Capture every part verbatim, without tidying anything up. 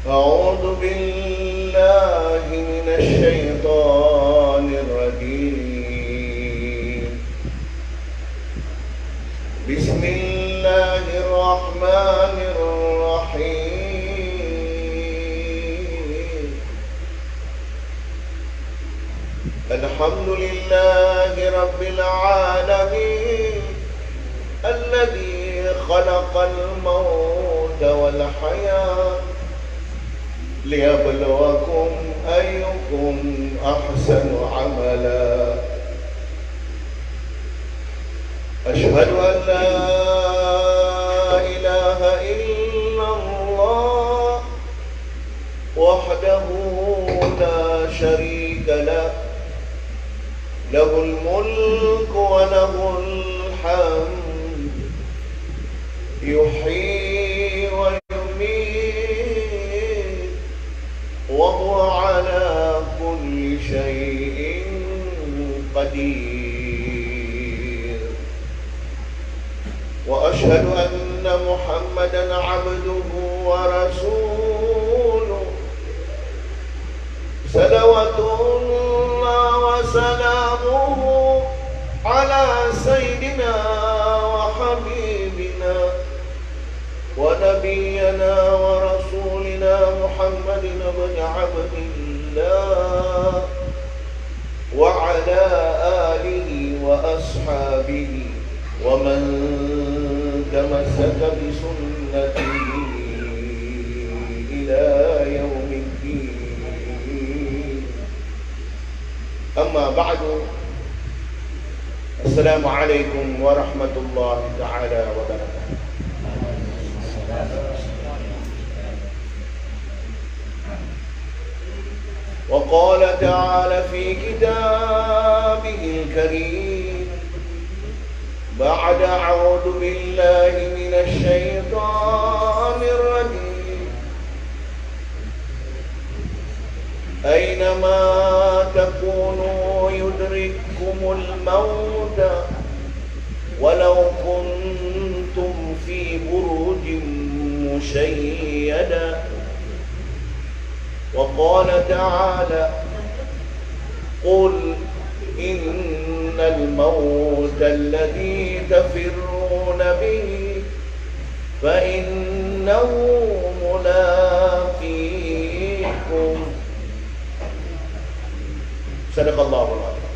أعوذ بالله من الشيطان الرجيم. بسم الله الرحمن الرحيم. الحمد لله رب العالمين الذي خلق الموت والحياة ليبلوكم أيكم أحسن عملا. أشهد أن لا إله إلا الله وحده لا شريك له، له الملك وله الحمد، يحيي ويميت، وهو على كل شيء قدير. وأشهد أن محمدا عبده ورسوله، صلوات الله وسلامه على سيدنا وحبيبنا ونبينا ورسولنا محمد بن عبد الله وعلى آله وأصحابه ومن تمسك بسنته إلى يوم الدين. أما بعد، السلام عليكم ورحمة الله تعالى وبركاته. وقال تعالى في كتابه الكريم بعد أعوذ بالله من الشيطان الرجيم: أينما تكونوا يدرككم الموت ولو كنتم في بروج مشيدة. وقال تعالى: قل إن الموت الذي تفرون به فإنه ملاقيكم. صدق الله العظيم.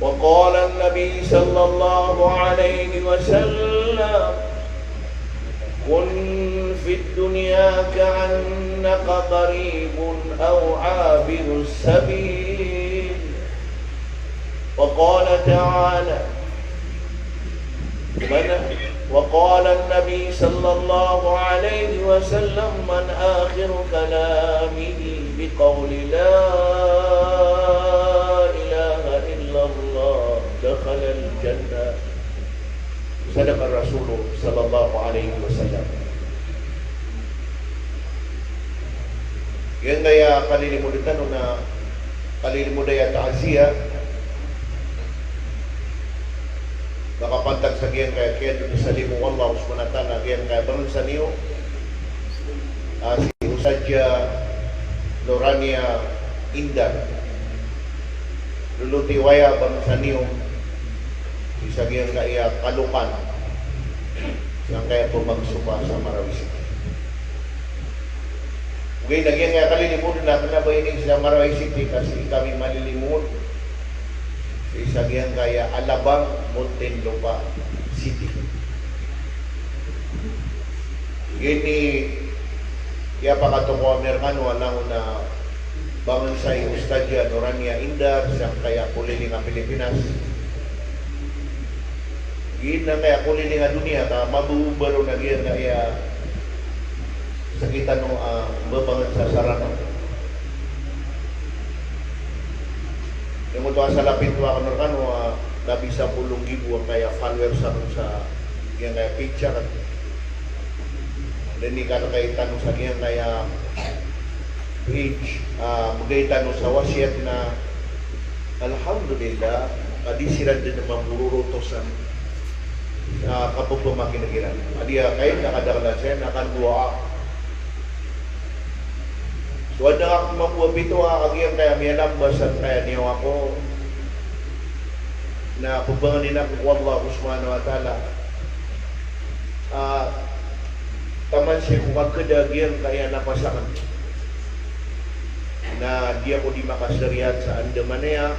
وقال النبي صلى الله عليه وسلم: كن في الدنيا كأنك غريب أو عابر سبيل. وقال تعالى: من، وقال النبي صلى الله عليه وسلم: من آخر كلامه بقول لا إله إلا الله دخل الجنة. صدق الرسول صلى الله عليه وسلم. Giyangkaya kalilimod tano na kalilimod aya ta'ziyah, makapantag sa giyangkaya kiyadosa sa limo o Allah subhanahu wa ta'ala, giyangkaya bangnsa niyo, ah, si Ustadjah Norania Indar. Lolotiyo aya bangnsa niyo, sii sa giyangkaya kalokan, sangkaya pemagsopa sa Marawi City. Ogaid na giyangkaya kalilimod na kena ba ini sa Marawi City, ka sii kami malilimod sii sa giyangkaya Alabang, Muntinlupa City. Gini, aya pakatokawan ami rekano a langon a bangnsa i Ustadjah Norania Indar sangkaya koliling a Pilipinas. Giyangkaya koliling a doniya ka mababaro na giyangkaya sekitano a mbabangnsa sa Ranaw. Giyangkoto a salapit o akn rekano a labi sapolo nggibo angkaya followers akn sa giyangkaya page akn. Dn i karkay tano sa giyangkaya page, ah, mbgay tano sa wasiyat na, alhamdulillah, ka di siran dn mambororotosan sa kapphamakineg iran. Adi a kain na kadaklan saya na kandoa Wadn a ako mambo a pito a giyangkaya miyalamba sangkaya niyawa ko na pbanganin ako o Allah subhanahu wa ta'ala. Ah, taman sii ko kakd a giyangkaya napas akn na di ako di makasariyat sa andamanaya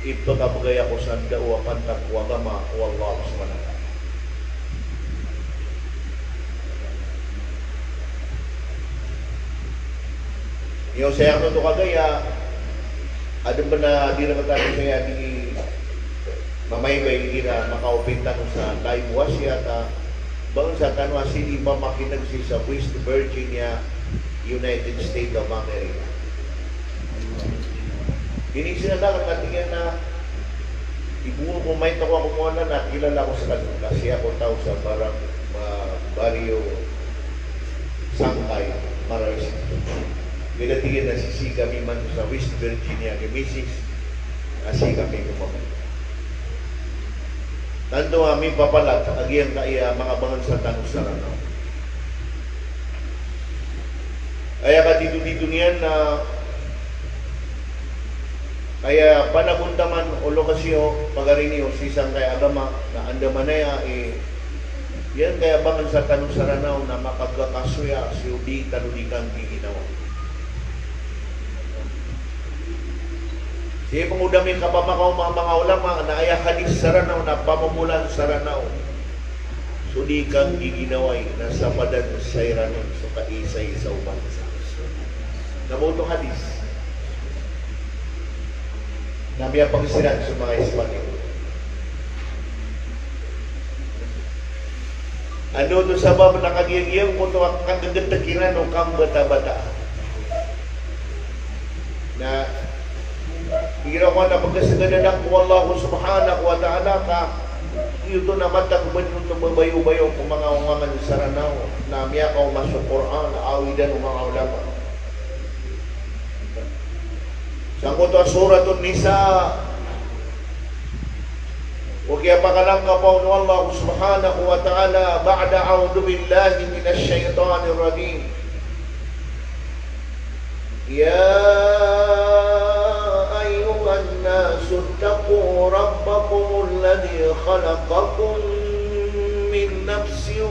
i pkabgay ako sa ndaw a pantag ko agama o Allah subhanahu wa ta'ala. Iyo, saya ko to kagaya, adn pn a di rktano saya di mamaybay igira makaopin tano sa live wasiyat a bangsa tano a sii di mamakin'g sii sa West Virginia, United States of America. Ini sii na da, katii iyan na ibo ko maito ko ako mona na kilala ko skano, kasi ako taw sa barang, ah, baryo Sangkay, Marawi City. Katii iyan na sisii kami man sa West Virginia ki misis, na sii kami ko mama. Tanto a mipapalat a giyangkaya manga bangsa tano sa Ranaw. Aya katitotito niyan na aya panabontaman o lokasiyo, pagari niyo sii sangkaya agama, na andamanaya i giyangkaya bangsa tano sa Ranaw na makagakasoya sii o di tano di kanggiginawa. Sii pngoda mi kapamakaoma a manga ulama na aya hadis sa Ranaw na pamomolan sa Ranaw so di kanggiginawai na sapadan sa Ranaw so kaisaisa o bangsa. Na ba oto hadis na miyapagsiran so manga Espanyol. Anda oto sabap na kagiya giyangkoto a kagagtk iran o kambatabata. Na igira ko na pagkasagadan ko o Allah subhanahu wa ta'ala ka giyoto na matag bn oto babayobayo ko manga ongangan sa Ranaw na miyakaoma so Qur'an, awidan o manga ulama. Sangkoto a Suratun Nisa. O kiyapakalangkap o Allah subhanahu wa ta'ala, ba'da a'udhu billahi minash shaytanir rajim. Ya ayyuhan nasu ittaqu rabbakumul ladhi khalaqakum min nafsin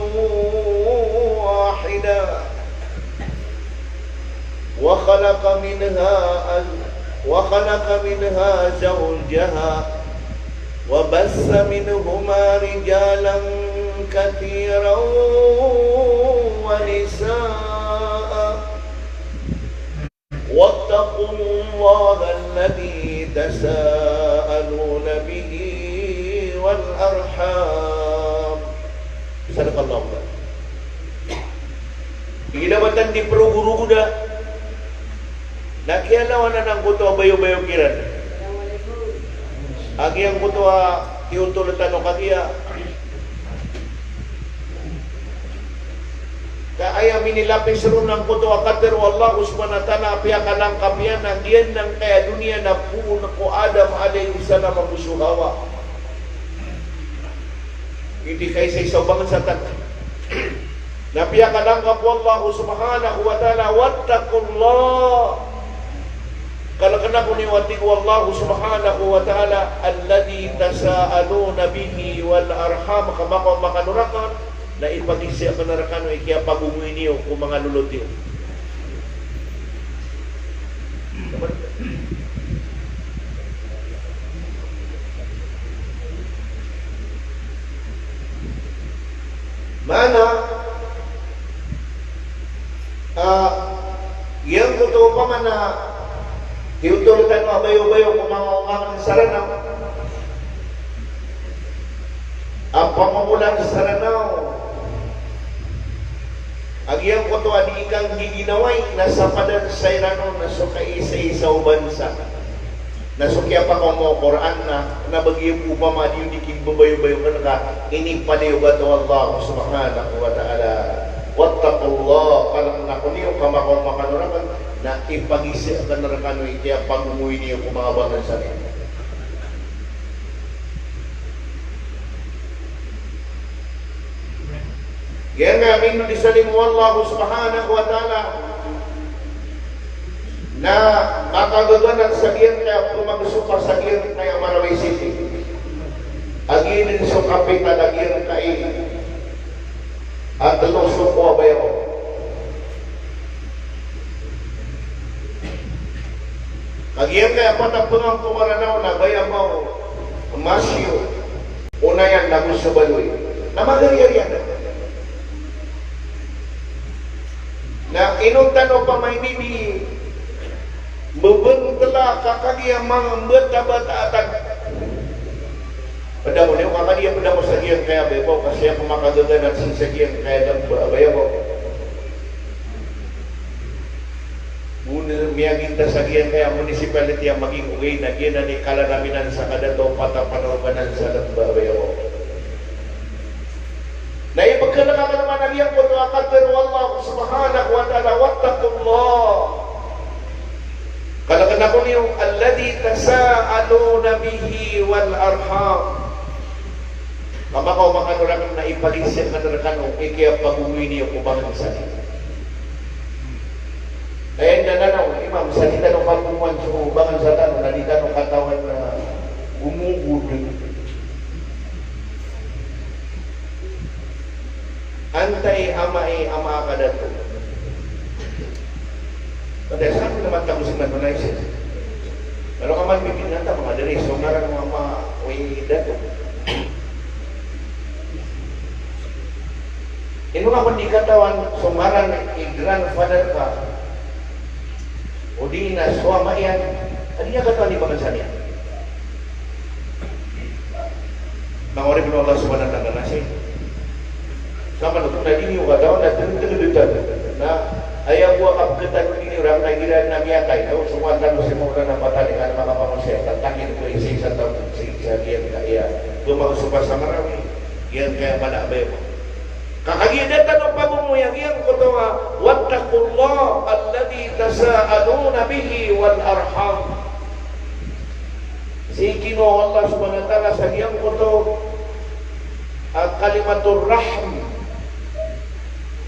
wahidah. وخلق منها، وخلق منها زوجها وبث منهما رجالا كثيرا ونساء واتقوا الله الذي تساءلون به والأرحام. صدق الله العظيم. Igira batan di proguruguda na kiyalawanan angkoto a bayobayo kiran a giyangkoto a tiyotol tano kagiya. Ka aya minilapis ron angkoto a katharo o Allah subhanahu wa ta'ala a piyakalangkap iyan a giyangkaya doniya na poon ko Adam alayhis salam ago so Hawa. Iti kaisaisa o bangsa tano. Na piyakalangkap o Allah subhanahu wa ta'ala, wattaqullah. Kalkna ko niyo, a tig o Allah subhanahu wa ta'ala, alladhi tasaaluna bihi wal arham, ka makaoma kano raken, na ipagiza akn rkano i kiyapagomoy niyo ko manga lolot iyo. Maana, ah, giyangkoto opama na tiyotol tano a bayobayo ko manga ongangan sa Ranaw a pamomolan sa Ranaw a giyangkoto a di kanggiginawai na sapadan sa Ranaw na so kaisaisa o bansa. Na so kiyapakaoma o Qur'an na, na ba giya opama di iyo di kinibabayobayo ka na ka inipaliyogat o Allah subhanahu wa ta'ala. Wattaqullah, kalkna ko niyo ka makaoma kano raken, na ipagiza akn rkano i kiyapagomoy niyo ko manga bansa niyo. Giyangkaya mindo di salim o Allah subhanahu wa ta'ala. Na makagaganat sa giyangkaya pemagsopa sa giyangkaya Marawi City. A giyanan so kapital a giyangkai a telo so ko a bayabaw. Ka giyangkaya pat a pengampo Maranao na bayabaw, Masiyo, Onayan ago so Baloy. Na magariyariyan. Na ino tano pamaini di mbebentela ka kagiya manga mbatabata a tano. Ped ako niyo ka kagiya ped ako sa giyangkaya bayabaw, ka siya ko makagaganat sii sa giyangkaya lamba a bayabaw. Muna miyaginta sa giyangkaya municipality a maging ogaid na giyanan i kalalaminan sa kadato pat a panorbanan sa lamba a bayabaw. Na ibekan ka man a giyangkoto a katharo o Allah subhanahu wa ta'ala, "Wattaqullah." Kaleken ako niyo, "Alladhi tasaaluna bihi wal arham." Ka makaoma kano raken na ipagizaan kano rekano i kiyapagomoy niyo ko bangensa niyo. Aya anda tano, Imam, sa di tano pagomoan so bangensa tano, na di tano katawan na gomogod. Antai ama i ama a kadato. Antai sa amin a matag o siman o nais. Kalo ka man bibinata, manga dari, so ngaran o ama o i dato. Ino nga man di katawan so ngaran i grandfather ka, o di na so ama iyan, a di niyan katawan i bangensa niyan. Manga oripen o Allah subhanahu wa ta'ala, na sii. Samanoto na di niyo katawan na tenged-tenged tano. Na aya bo a kapeketano di niyo rakn na igira na miyatay, na o somowan tano si Maulana Patani, ka na makapangonsiya, tantakin ko isa-isa tano sii sa giyangkaya pemagsopa sa Marawi, giyangkaya mala a bayabaw. Ka kagiya da tano pagomoya giyangkoto a, "Wattaqullaha alladhi tasaaluna bihi wal arham." Sii kinowa o Allah subhanahu wa ta'ala sa giyangkoto a kalimatur rahm,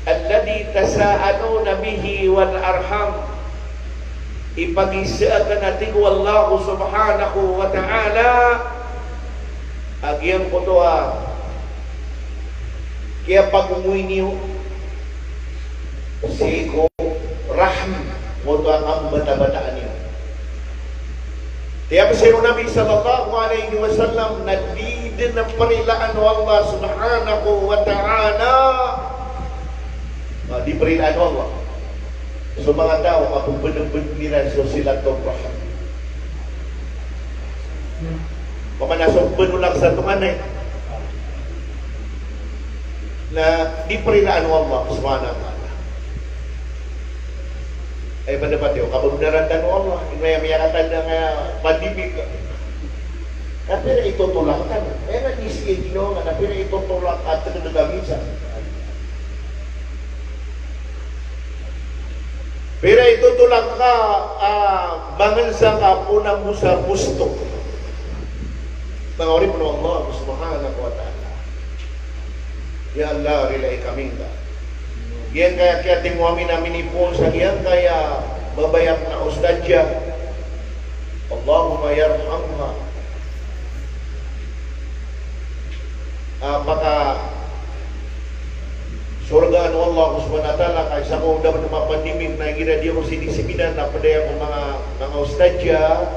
"Alladhi tasaaluna bihi wal arham." Ipagizaan ka na, tig o Allah subhanahu wa ta'ala, a giyangkoto a kiyapagomoy niyo sii ko rahm, oto a kambatabataan iyo. Tiyapsir o Nabi sallallahu alaihi wasallam na di den a perilaan o Allah subhanahu wa ta'ala. Ah, di perilaan o Allah so manga taw a pebenebed iran so silaturrahim. Pamana so benolak sa tonganay na di perilaan o Allah subhanahu wa ta'ala. Ay, pada pati o kabebenaran tano o Allah, ino aya miyakatanda nga pandemic. Na pira i totolak tano? Aya nga di sii ginawa nga na pira i totolak a tengedeg a minsan. Pira i totolak ka, ah, bangensa ka pona mbosa bosto. Manga oripen o Allah subhanahu wa ta'ala. Ya Allah, rilai kami ngka. Giyangkaya kiyatimo ami na minipoon sa giyangkaya babayat na ustadja. Allahumma yarhamha. Ah, pakasorgaan o Allah subhanahu wa ta'ala, ka isa ko da a pandemic na igira di ako sii di seminar na ped aya ko manga, manga ustadja,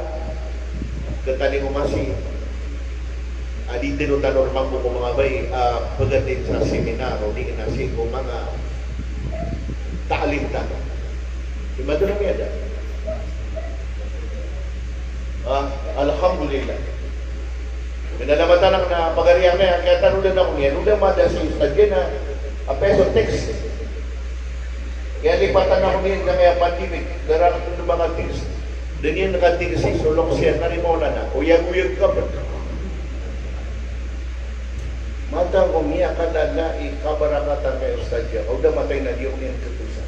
ketalingoma sii. A di tano tano rmambo ko manga bai, ah, pegatin sa seminar, o di na sii ko manga taalim tano. Imanto na miyada. Ah, alhamdulillah. Minalamat anak na pagari ami, a kiyatanodan ako niyan, o da mada si ustadz iyan a, a peso text. Kiyalipatan ako niyan sa kaya pandemic, da rakn dn maka-text. Da niyan ka-text i so loks iyan, na ri Maulana, oyagoyag ka pn. Mata ko miyakalala i kabarakatan kay ustadz iyan, o da matay na di ako niyan katosan.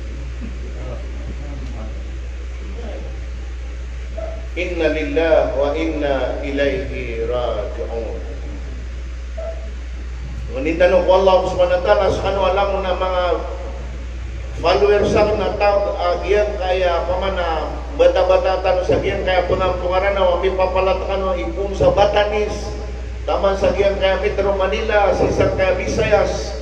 Inna lillahi wa inna ilaihi raji'un. Ngnin tano ko Allah subhanahu wa ta'ala, skano a langon a manga Followers akn a taw a giyangkaya pamana bata-bata tano sa giyangkaya pngampongan a mipapalatakan o ipon sa Batanes. Taman sa giyangkaya Metro Manila, sii sangkaya Visayas,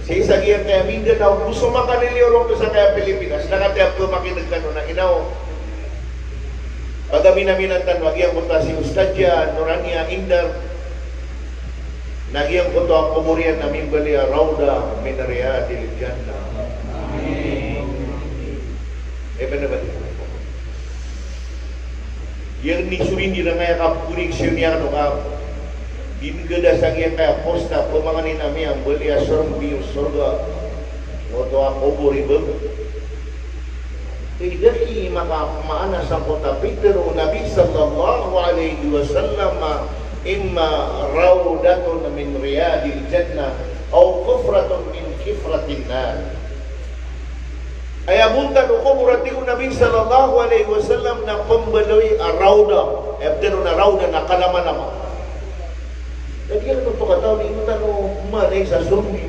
sii sa giyangkaya Mindanao, go so makaliliyo ron sangkaya Pilipinas. Na katii a pmakin'g kano na inaw. Pagaminaminan tano a giyangkoto a si Ustadja Norania Indar, na giyangkoto a kobor iyan na mimbaloy a rawdah min riyadil jannah. Amin. Eh, benar, benar. Giyangkaya so rindiran iyan a kaporiksiyon iyan o ka, di nggadas a giyangkaya posta, pamangnin ami a mbaloy a sorbi o sorga, oto a kobor i babo. Ida i makamaana sangkoto a pitharo o Nabi sallallahu alaihi wasallam, "Imma rawdatun min riyadil jannah, aw hufratun min hufarin nar." Aya bontal o kobor a tig o Nabi sallallahu alaihi wasallam na pmbaloy a rawdah, aya pitharo na rawdah na kalamalama. Na giyangkoto a kataw di ngka tano manay sa sorbi.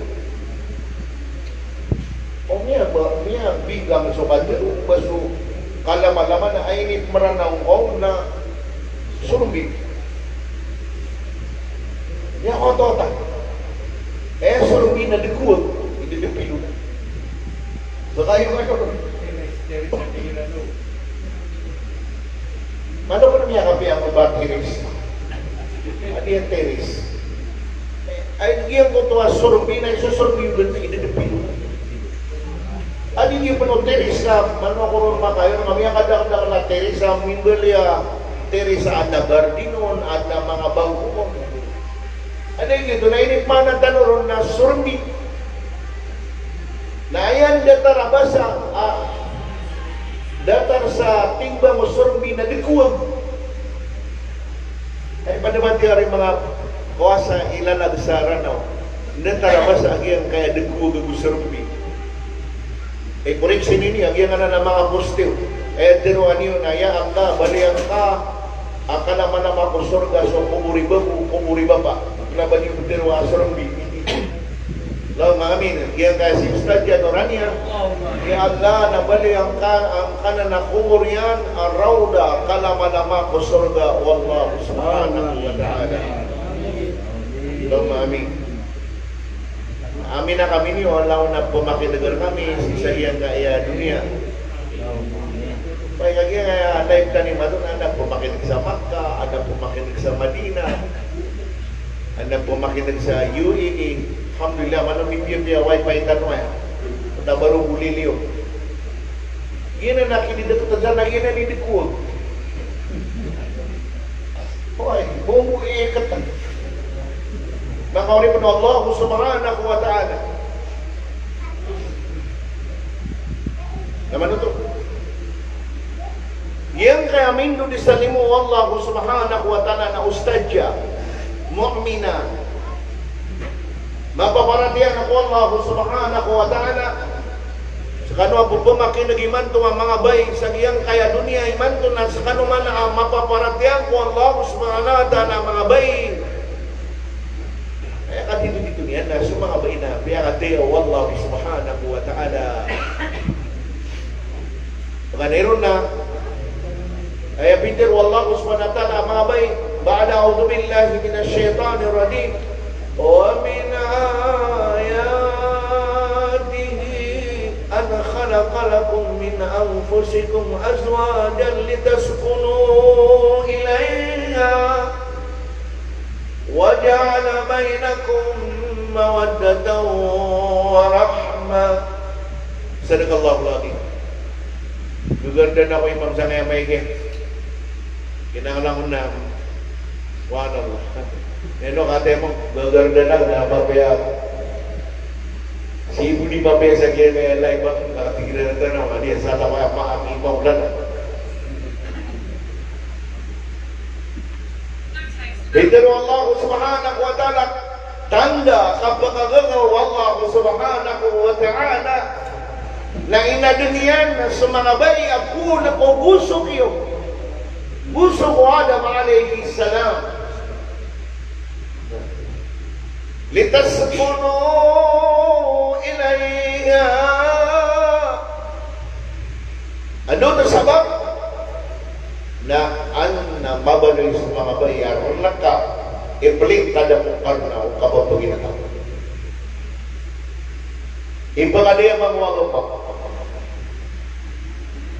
O miya ba, miyabigang so kandero, ba so kalamalama na aya inipmranaw ngka on na sorbi. Miyakototan. Eh, sorbi na dkowag, idadapilo. Baka yung ano. Mano ko na miyakapiya ko ba terrace? Adi a terrace. Ay, giyangkoto a sorbi na isosorbi o dn, idadapilo. Adi di pn o terrace a, mano ko ron makayon, na miyakadakdakl a terrace a mimbaloy a terrace a adn a garden on, adn a manga bangko on. Adi giyoto na inipmaana tano ron na sorbi. Na aya datar a basa, a, datar sa timbang o sorbi na dkowag. Ay, pd a ba tiya ari manga kowasa i lalag sa Ranaw. Datar a basa a giyangkaya dkowag ago sorbi. Ay, koreksyon ini, a giyangkanan a manga poste. Ay, tharoa niyo na, ya Allah, baloy angka a kalamalama ko sorga so kobor i babo, kobor i bapa. Kna ba niyo ptharoa a sorbi. Allahumma amin. Giyangkaya si Ustadja Norania, ya Allah, na baloy angka, angkanan a kobor iyan a rawdah, kalamalama ko sorga o Allah subhanahu wa ta'ala. Allahumma amin. Amin a kami niyo, Allah, na pmakin'g rkami sii sa giyangkaya doniya. Pay ka giyangkaya live tano imanto na adn a pmakin'g sa Makkah, adn a pmakin'g sa Madinah. Adn a pmakin'g sa U A E, alhamdulillah, mano mipiyapiya wifi tano aya. Tabaro goliliyo. Giyanan a kinidkt tano, giyanan i dkowag. Oway, bo bo i katan. Makaoripn o Allah subhanahu wa ta'ala. Na mano oto? Giyangkaya mindod i salimo o Allah subhanahu wa ta'ala na ustadja, mu'mina. Mapaparatiyaya ko Allah subhanahu wa ta'ala. Skano a pphamakin'g imanto a manga bai sa giyangkaya doniya imanto na skano man a mapaparatiyaya ko Allah subhanahu wa ta'ala a manga bai. Aya katititito niyan na so manga bai na piyakataya o Allah subhanahu wa ta'ala. Paganayon na, aya pitharo o Allah subhanahu wa ta'ala a manga bai, ba'da a'udhu billahi minash shaytanir rajim. Wa min ayatihi an khalaqa lakum min anfusikum azwajan litaskunu ilayha. Wa ja'ala bainakum mawaddatan wa rahmah. Sadaqallahul azim. Gagardan ako, Imam, sangkaya maik iyan. Kinanglan ko na, subhanallah. Ino kataya mo, gagardan ako na mapiya. Sii bo di mapiya sa giyangkaya live, ba? Katigiran tano, adi, sa tawa, maami, maulan. Pitharo o Allah subhanahu wa ta'ala, tanda a kapakagaga o Allah subhanahu wa ta'ala na inadn iyan so manga bai a poon ko gosok iyo. Gosok o Adam alayhis salam. Litaskunu ilayha. Iplin ka da ko karna o kababaginatan. Ipakadaya mambo a agama.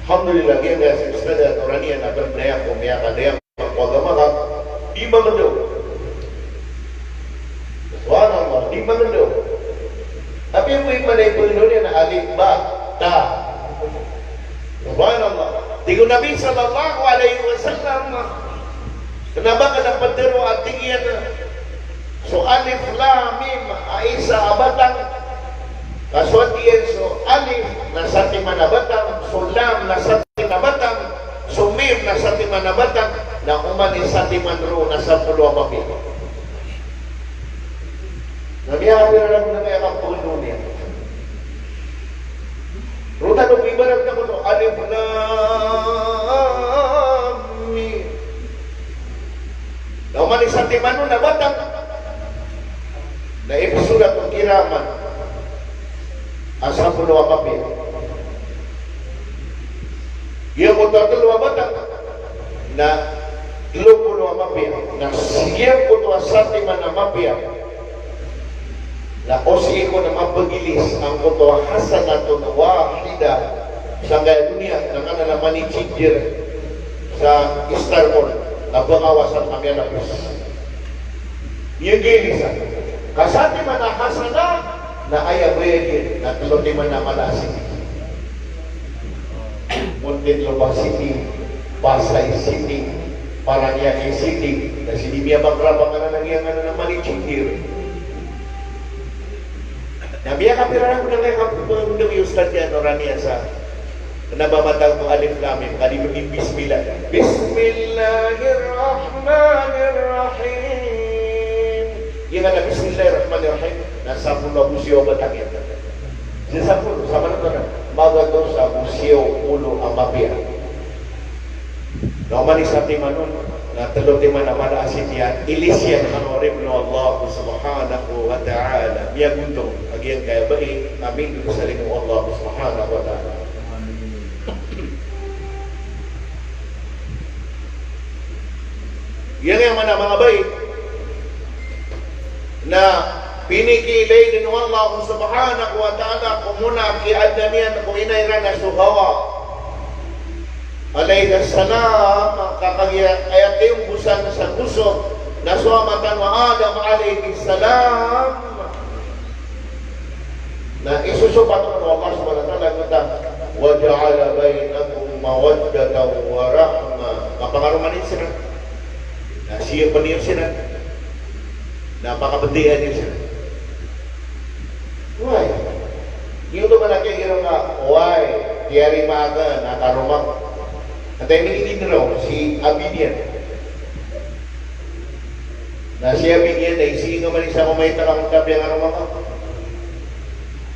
Alhamdulillah, giya nga si Ustadh Norani a na bernaya ko miyakadaya mambo a agama ka. Di mangendaw. Subhanallah, di mangendaw. Tapi apiya bo i maana i pangendo niyan na alif, ba, ta. Subhanallah. Tig o Nabi sallallahu alaihi wasallam, kena ba ka na petero a tig iyan so alif lam mim a isa a batang. Ka so tig iyan so alif na satiman a batang, so lam na satiman a batang, so mim na satiman a batang, na oman i satiman roo na sapolo a mapiya. Na miyakapira ragon angkaya kapangendo niyan. Roo tano bo ibarat na ko to, alif lam mim. Na oman i satiman on a batang na ipsorat o kiraman a sapolo a mapiya. Giyangkoto a telo a batang na telo polo a mapiya. Na sii giyangkoto a satiman a mapiya na o sii ko na mapagilis angkoto a hasanatun wahidah sangkaya doniya, na kanan a money changer sa Star Mall, na pakawasan kami a lapis. Miyagilisan. Ka satiman a hasanah, na aya bayad iyan na telo timan a mala a siti. Muntinlupa City, Pasay City, Paranaque City, na sii di miyabagrabag anan a giyangkanan a money changer. Na miyakapira ragon angkaya kapangendo i Ustadh Norani a sa, kena ba matag ko alif lam mim, ka di bo di bismillah. Bismillahirrahmanirrahim. Giyangkanan a bismillahirrahmanirrahim na sapolo ago siyaw a batang iyan. Sii sapolo, sa mana to na? Magatos ago siyaw polo a mapiya. Na oman i satiman on na telo timan a mala a siti a ilis iyan a oripn o Allah subhanahu wa ta'ala. Miyagontong a giyangkaya bai a mindoon sa limo o Allah subhanahu wa ta'ala. Giyangkaya mana, manga bai, na pinikiilay dn o Allah subhanahu wa ta'ala ko mona a kiyaadn iyan ko ina iran a so Hawa alayhis salam, ka kagiya aya tiyombosan sa gosok na so ama tano a Adam alayhis salam. Na isosopat o Allah subhanahu wa ta'ala a giyangkoto a, "Wa ja'ala bainakum mawaddatan wa rahmah." Kapangaroma niyan siran. Na siyapn iyan siran. Na pakabtiyaan iyan siran. Wai. Giyoto man a kiyagiraw ka, wai, tiyarima akn a karoma ko. Antaa i minigiraw, si abi niyan. Na si abi niyan na isii nga man isa ko maita ka mota a piyangaroma ka.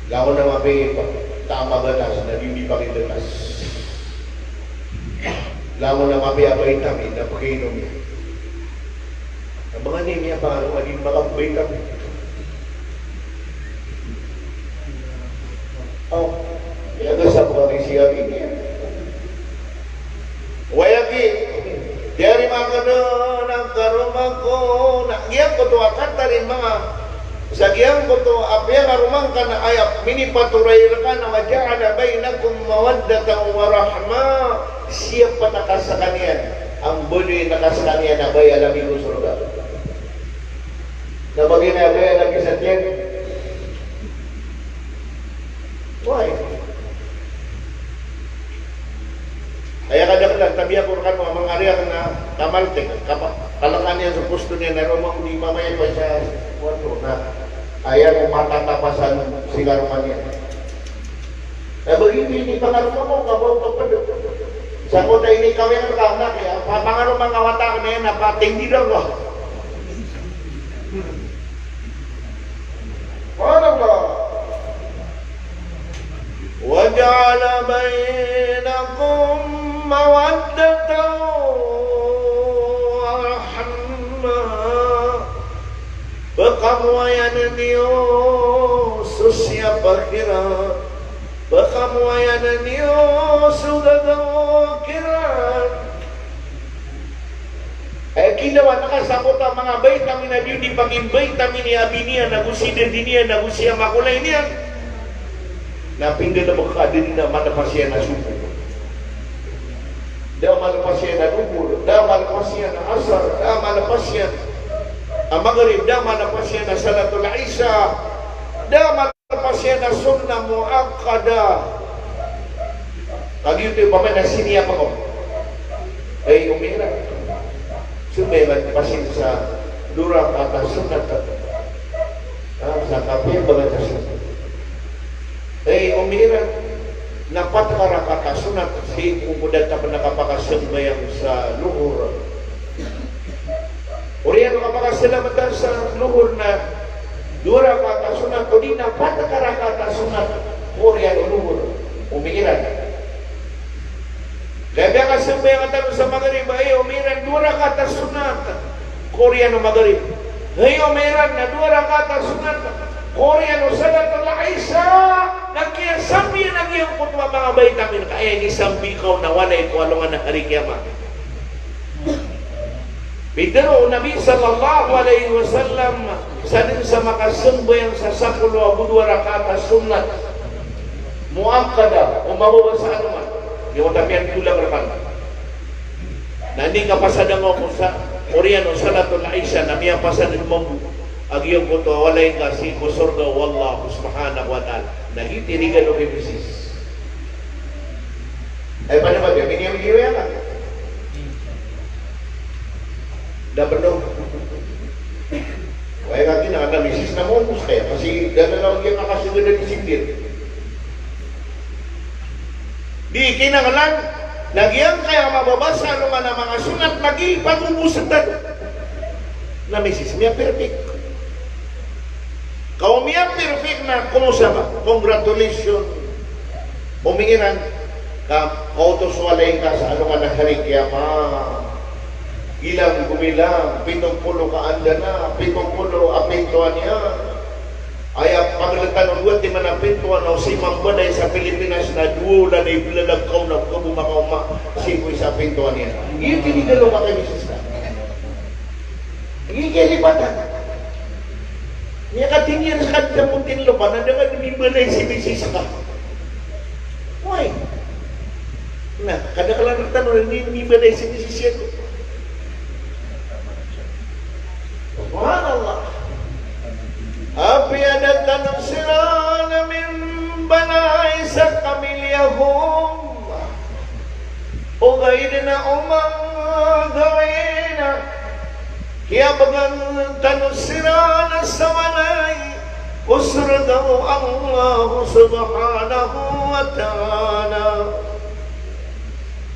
Langon a mapiya i pa, ta a mabatas, na di, di pakindatas. Langon a mapiya a vitamin, na pakainom iyan. Na bangani niyan pangaroma di makavitamin. O, iya, gasap ka ki si abi niyan. Wai aki, tiyarima akn a karoma ko, na giyangkoto a katarima sa giyangkoto a piyangaroma ngka na aya minipatoray rka na wa ja'ala bainakum mawaddatan wa rahmah, siyapn a ka skaniyan a mbaloyin a ka skaniyan a bai a lagid o sorga. Na ba giya na aya lagid sa tiyan? Wai. Aya kadaklan, tabiya ko rkano a manga ari akn a kamaltik, kapa-, kalkan iyan so posto niyan na roma ko di mamaya pa sa kuwarto na aya ko matatapasan si karoma niyan. Eh, bagi ini pangaroma ko, ka ba oto pd. Sa ko ta ini kawin ka, anak, iya, pa-, pangaroma nga wata akn iyan na patinggi da ko. Subhanallah. Wa ja'ala bainakum mawaddatan wa rahmah. Pkhamoayan iyo so siyapa kiran. Pkhamoayan iyo so gagawa kiran. Aya Indawan ka sa koto a manga baita mi na di o di pakibaita mi ni abi niyan ago si dadi niyan ago si ama ko lay niyan. Na pinggalebek ka dn na malepas iyan a subuh. Da malepas iyan a Dhuhr, da malepas iyan a Asar, da malepas iyan a Maghrib, da malepas iyan a Salatul Isha, da malepas iyan a sunnah muakkadah. Kagiya oto i pamana siniya pako. Ay, umiran. Sambayang pasin sa dowa rakaat a sunnat. Ah, sa kapiya ba ka sa sunnat. Ay, umiran. Na pat ka rakaat a sunnat sii ko da ta pn kapakasambayang sa Dhuhr. Oriyan o kapakasalamat sa Dhuhr na dowa rakaat a sunnat, odi na pat ka rakaat a sunnat, oriyan o Dhuhr, umiran. Lagid a kasambayang tano sa Maghrib, ay, umiran dowa rakaat a sunnat, oriyan o Maghrib. Ay, umiran na dowa rakaat a sunnat, oriyan o Salatul Isha, na kiyasambi iyan a giyangkoto a manga baita mi na kaya inisambi ka on na walay ko alongan a hari kiyamat. Pitharo o Nabi sallallahu alaihi wasallam, sadn sa makasambayang sa sapolo ago dowa rakaat a sunnat muakkadah, o mababasa a alongan, giyangkoto a miyantolang rkn. Na anda i kapasadan ko sa oriyan o Salatul Isha na miyapasad mambo a giyangkoto a walay ka sii ko sorga o Allah subhanahu wa ta'ala. Na giyoto i rigan o kay misis. Ay, pano ba, biyabiniyaw-biniyaw iyan ka. Da pn o. Waya ka kinanglan a misis na mongkos kaya. Kasi da na lawan iyan a kasagad a di sindir. Di kinanglan na giyangkaya mababasa a alongan a manga sunnat na gipagobos tano. Na misis, miya-perfect. Ka o miya-perfect na, kumusta ba? Congratulations. Umiran ka, kaoto so walay ka sa alongan a hari kiyamat. Ilang gomilang, pito polo ka anda na, pito polo a pintoan iyan. Aya pagltan o dowa timan a pintoan o si mambalay sa Pilipinas na dowa olan i blalagkaw na kabo makaoma sii ko isa a pintoan iyan. Iyo tinigal o makay misis ka. Igi kalipatan. Miyakatiniyan sa kadn a motin lopa na da nga dn mimbalay si misis ka. Why? Na, kadaklan rktano na di mimbalay si misis iyan. Subhanallah. Apiya da tano siran mimbalay sa kamilya hom. Ogaid na o manga gawii na kiyabgan tano siran sa walay ko sorga o Allah subhanahu wa ta'ala.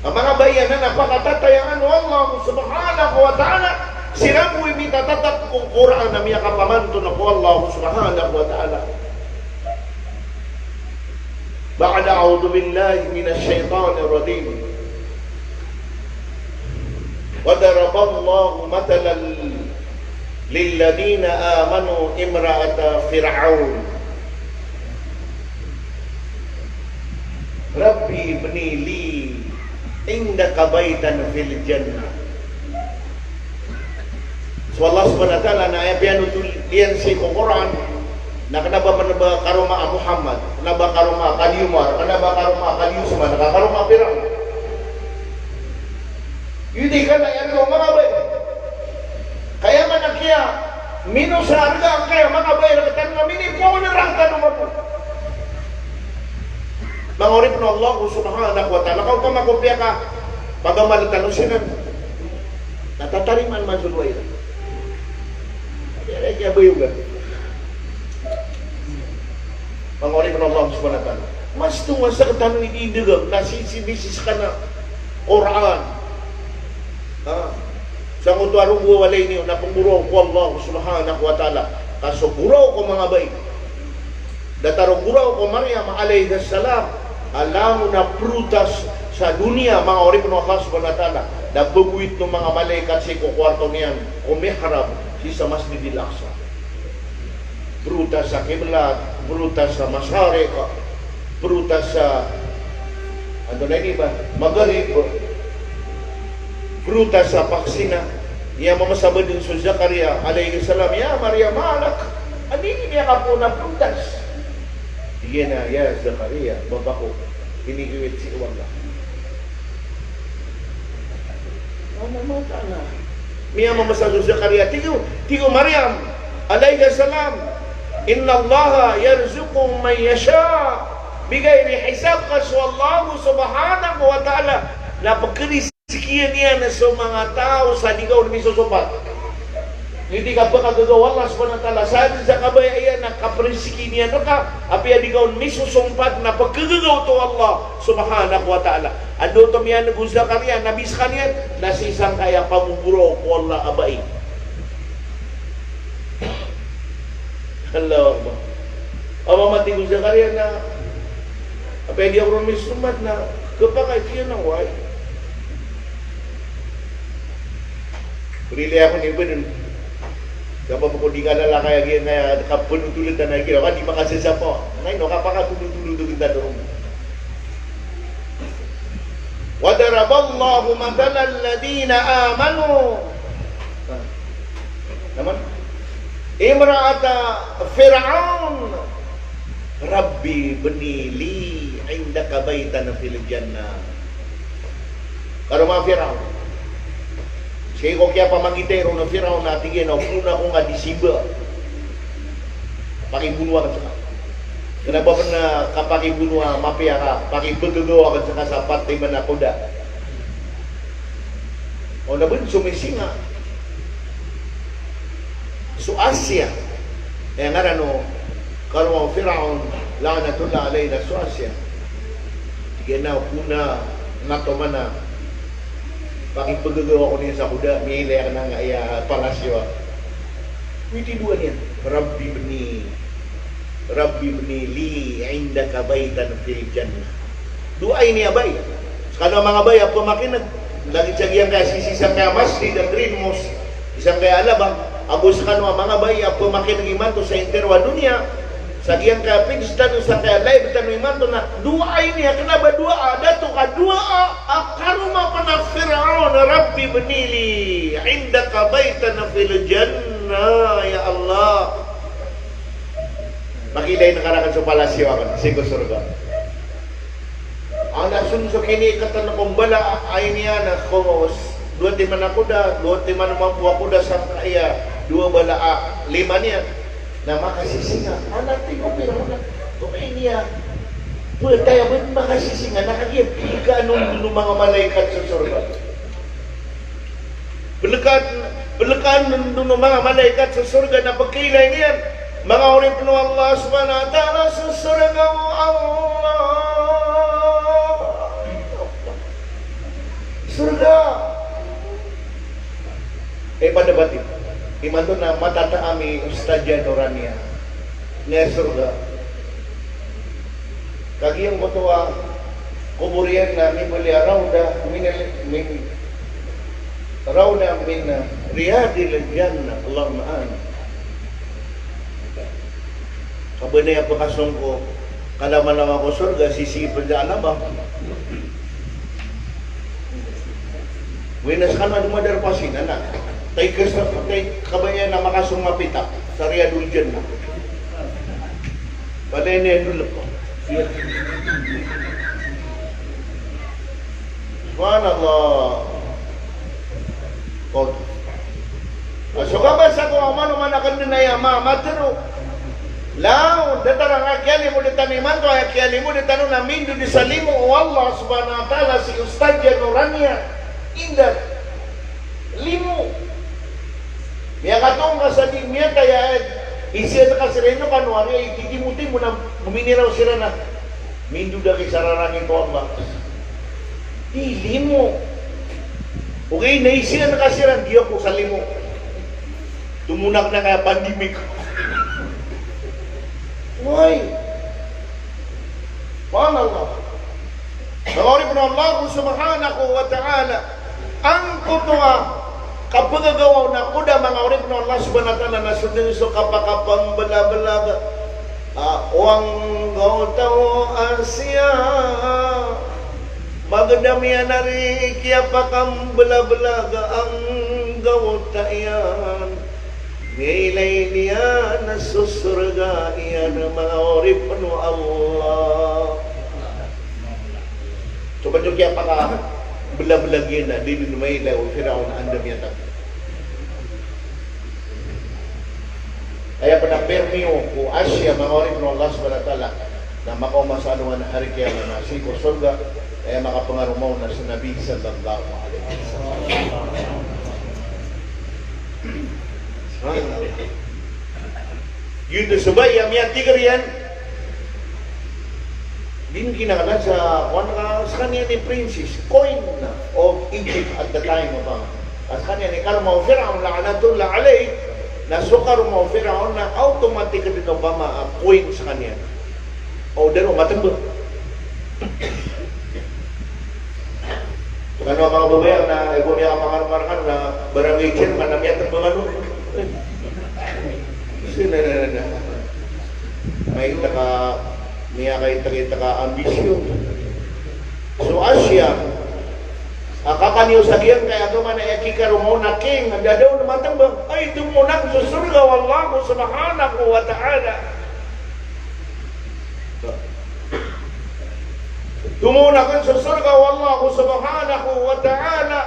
A manga bai anan a pakatatayaan o Allah subhanahu wa ta'ala, siran bo i mitatatap ko Qur'an a miyakapamanto na ko Allah subhanahu wa ta'ala. بعد أعوذ بالله من الشيطان الرجيم. وضرب الله مثلا للذين آمنوا امرأة فرعون. رب ابن لي عندك بيتا في الجنة. So Allah subhanahu wa ta'ala na aya piyanothol iyan sii ko Qur'an na kna ba, kna ba karoma a Muhammad, kna ba karoma a Kali Umar, kna ba karoma a Kali Usman, ka karoma a Firaun. Giyoto i kna iyan ko manga bai. Kaya man a kiyaminosa rka angkaya manga bai rktano na minipoon rktano mambo. Manga oripn o Allah subhanahu wa ta'ala, ka opama ko piyakapagamal tano siran na tatarimaan man so dowa iran. Aya kiyabayoga. Manga oripn o Allah subhanahu wa ta'ala, mas tonga sktano i dii dgam na sisibisi skano a Qur'an. Ha? Sangkoto a rogo a walay niyo na pnggoraok o Allah subhanahu wa ta'ala. Ka so goraok o manga bai, datar o goraok o Maryam alayhis salam a langon a protas sa doniya, manga oripn o Allah subhanahu wa ta'ala, na pgoytn o manga malaikat sii ko kowarto niyan ko mihrab sii sa Masjidil Aqsa. Protas sa kiblat, protas sa masariq, protas sa, antonaa ini ba, maghrib, protas sa paksina, Aya mamasa bo dn so Zakaria alayhis salam, "Ya Maryam, ma lak?" Anda i miyakapoon a prontas? Tig iyan a, "Ya Zakaria, bapa ko, pinikiwit sii o Allah." Ana mata na. Miyamamasa so Zakaria, tig o, tig o Maryam alayhis salam, "Innallaha yarzuqu man yasha' bighayri hisab." Ka so Allah subhanahu wa ta'ala na pkharizkiyan iyan so manga taw sa di ka on misosompat. Giyoto i kapkhagaga o Allah subhanahu wa ta'ala, sa dn sa kabaya iyan na kaprizkiyan iyan rka, apiya di ka on misosompat na pkhagaga oto o Allah subhanahu wa ta'ala. Anda oto miyaneg o Zakaria, na bi skaniyan, na sii sangkaya pamoboraok o Allah a bai. Allahu Akbar. Apiya matig o Zakaria na, apiya di ako ron misosompat na khapakay, tig iyan a oway. Rilai ako ni bdn. Sabap ko di ka lalakay a giya, na kapanotolod tano a giya, ka di makasasapa. Na ino kapakatolotolod o gintano. Wa daraballahu mathalan lilladhina amanu. Na man? Imra'ata Fir'aun. Rabbi ibni li indaka baytan fil jannah. Karoma o Firaun. Sii ko kiyapamangitay ron o Firaun na tig iyan a opama ko nga di siba, pakibonoa akn ska. Kna ba pn a kapakibonoa, mapiya ka, pakipgagaw akn ska sa pat timan a koda. O na bn so misinga so Asiya. Aya ngaran o karoma o Firaun, la'natullah alayhi, na so Asiya. Tig iyan a opama na toman a pakipgagaw ako niyan sa koda, miyailay akn angkaya palasyo. Mitidoa niyan, Rabbi ibni, Rabbi ibni li indaka baytan fil jannah. Doai niyan a bai. Skano a manga bai a pmakineg, lagid sa giyangkaya sii sangkaya masjid a Green Mosque, sangkaya Alabang, ago skano a manga bai a pmakineg imanto sa intiro a doniya, sa giyangkaya page tano, sangkaya live tano imanto na, doai niyan, kna ba doa, dato ka doa a karoma pn a Firaun, Rabbi ibni li indaka baytan fil jannah, ya Allah. Pakiilay ngka rakn so palasyo akn sii ko sorga. Ana son so kinikatan ko mbala a iniyan a ko dowa timan a koda, dowa timan mambo a koda sangkaya dowa bala a lima niyan. Na makasisinga. Ana tig o Firaun a, to iniyan. Ptaya bn makasisinga, na kagiya pikanon o manga malaikat so sorga. Pelekan, pelekan dn o manga malaikat so sorga na pekailay niyan. Manga oripn o Allah subhanahu wa ta'ala, so sorga o Allah. Sorga. Eh, pada bati. Imanto na matataam i Ustadz Janurania. Niya sorga. Kagiya angkoto a kobor iyan na mibali a rawdah min, min, rawdah min riyadil jannah. Allahumma amin. Kabanaya pekasong ko kalaman-laman ko sorga, sisii pn sa alabang. Winas ka na dumadar pasin, anak. Tay kasa, tay kabaya na makasong mapita sa Riyadul Jannah. Balay na yan dun ko. Subhanallah. Oh. So kabasa ko a manoman a kandn aya ma-, matero. Law, datar a kiyalimo di tano imanto, aya kiyalimo di tano na mindod sa limo o Allah subhanahu wa ta'ala si Ustadz Janurania. Inda. Limo. Miyakatong ka sa di miyataya, isiyan ka siran o kano ari, ititimo-timo na gominiraw siran na mindod aki sa rarangit o Allah. Di limo. Okay, na isiyan ka siran, di ako sa limo. Tomonak na kaya pandemic. Why? Subhanallah. Manga oripn o Allah subhanahu wa ta'ala. Angkoto a kapagagawa o nakoda, manga oripn o Allah subhanahu wa ta'ala, na so dn so kapakapamblablag. Ah, o angkoto a Asiya. Magdam iyan ari kiyapakamblablagn ang Gawta iyan, miyailay niyan so sorga iyan, manga oripn o Allah. So ba dn kiyapakablagblag iyan na di dn mailay o Firaun a anda miyatagpo. Aya pn a pirmiyo ko Asya, manga oripn o Allah subhanahu wa ta'ala, na makaoma sa alongan a hari kiyamat na sii ko sorga, aya makapangaroma on na so Nabi sallallahu alaihi wasallam. Giyoto so babay a miyatigr iyan. Di niyan kinakna sa, wan ka, skaniyan i princess, queen of Egypt at the time, opama. Ka skaniyan i karoma o Firaun, la'natullah alayh, na so karoma o Firaun na automatic dn opama a queen skaniyan. O, da ron matmbang. Kano a manga babay na ibo niyan kapangaroma rkano na barangay chairman na miyatmbang kano. Sii na, na, na, na. Maito ka, miyakaito, ito ka ambisyon. So Asya, a, kakaniyo sa giyangkaya agama na aya kikaroma on na king, da dn on matmbang. Ay, tomo aken so sorga o Allah subhanahu wa ta'ala. Tomo aken so sorga o Allah subhanahu wa ta'ala.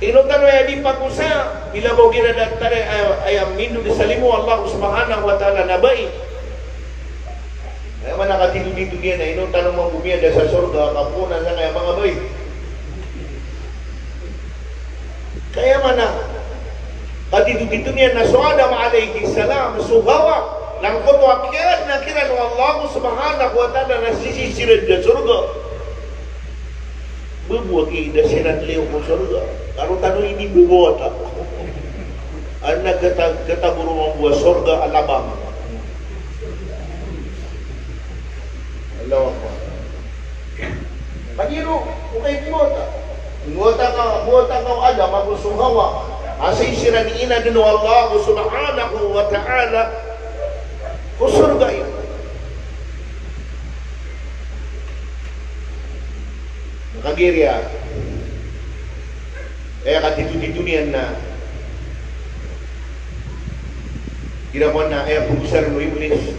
Ino tano aya di pagosa, bila bo gira da tare, aya, aya mindod sa limo o Allah subhanahu wa ta'ala na babay. Aya maana ka titotito niyan na ino tano mambo miyada sa sorga, ka poon sangkaya manga babay. Ka aya maana ka titotito niyan na so Adam alayhis salam, so Hawa, na angkoto a kiyaadna kiran o Allah subhanahu wa ta'ala na sisii siran sa sorga. Bbo a kiyaada siran liyo ko sorga. Kano tano ini bbo a ta. Adn a gata, gata boro mambo a sorga a labang. Allahu Akbar. Kagiya ino, o kay bbo a ta. Bbo a ta ka, bbo a ta ka o Adam ago so Hawa a sisii siran inadn o Allah subhanahu wa ta'ala ko sorga iyan. Kagiya aya katitotito niyan na gira ko na aya pagosar o Iblis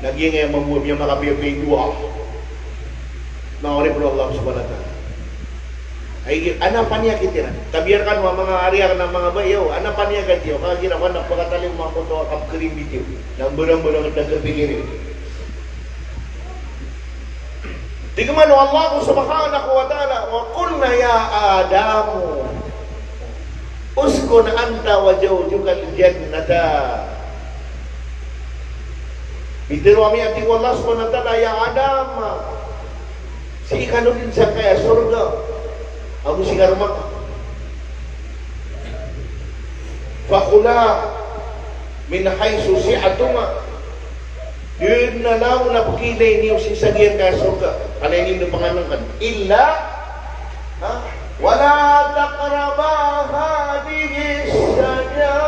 na giyangkaya mambo a miyamakapiyapiya i dowa. Manga oripn o Allah subhanahu wa ta'ala. Ay, ana paniyakit iran. Tabiya rkano a manga ari akn a manga babay, o, ana paniyakit iyo. Kagiya ira ko na pakatalingoma angkoto a kapkarimbit iyo. Na mbarangbarang na kapikir iyo. Tig man o Allah subhanahu wa ta'ala, "Wa qulna ya Adamu uskun anta wa zawjukal jannata." Pitharo ami, a tig o Allah subhanahu wa ta'ala, "Ya Adam, sii kano dn sangkaya sorga ago si karoma ka. Fakula min haythu shi'tuma." Dn a langon a pkhailay niyo sii sa giyangkaya sorga, kna aya niyo dn pangnngkn. Illa, ha? Wala taqraba hadhihi shajara.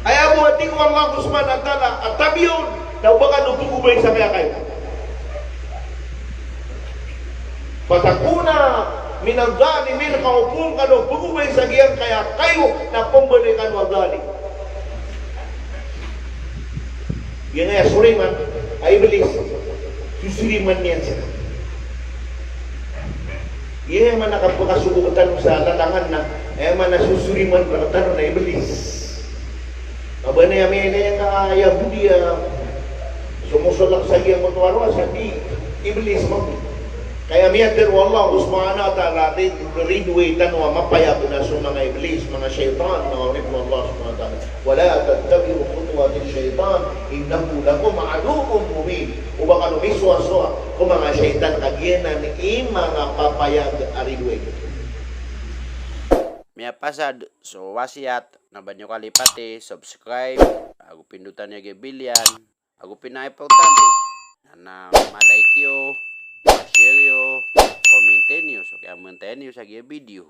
Aya bo a tig o Allah subhanahu wa ta'ala a tabiya on na oba kano pgobay sangkaya kayo. Fatakuna minadh dhalimin, ka o poon kano pgobay sa giyangkaya kayo na pmbaloy kano a dhalim. Giyangkaya soriman a Iblis, sosoriman iyan sii. Aya maana ka pkasogo tano sa lalangan na, aya maana sosoriman rktano na Iblis. Ka ba niyan miyailay angkaya Yahudi a somosolak sa giyangkoto a rowa sa di Iblis mambo. Ka aya miyatharo o Allah subhanahu wa ta'ala, ri-, ridoay tano a mapayag na so manga Iblis, manga shaytan, manga oripn o Allah subhanahu wa ta'ala. Wala tattabi'u khutuwatish shaytan, innahu lakum aduwwun mubin. Oba kano misowasowa ko manga shaytan, ka giyanan i manga papayag a ridoay. Miyapasad so wasiyat, na ba niyo kalipati, subscribe, ago pindotan iyo giya bell iyan, ago pinakaimportante na, na ma-like iyo, ma-share iyo, comment iyo, so kiyamantayan iyo sa giya video.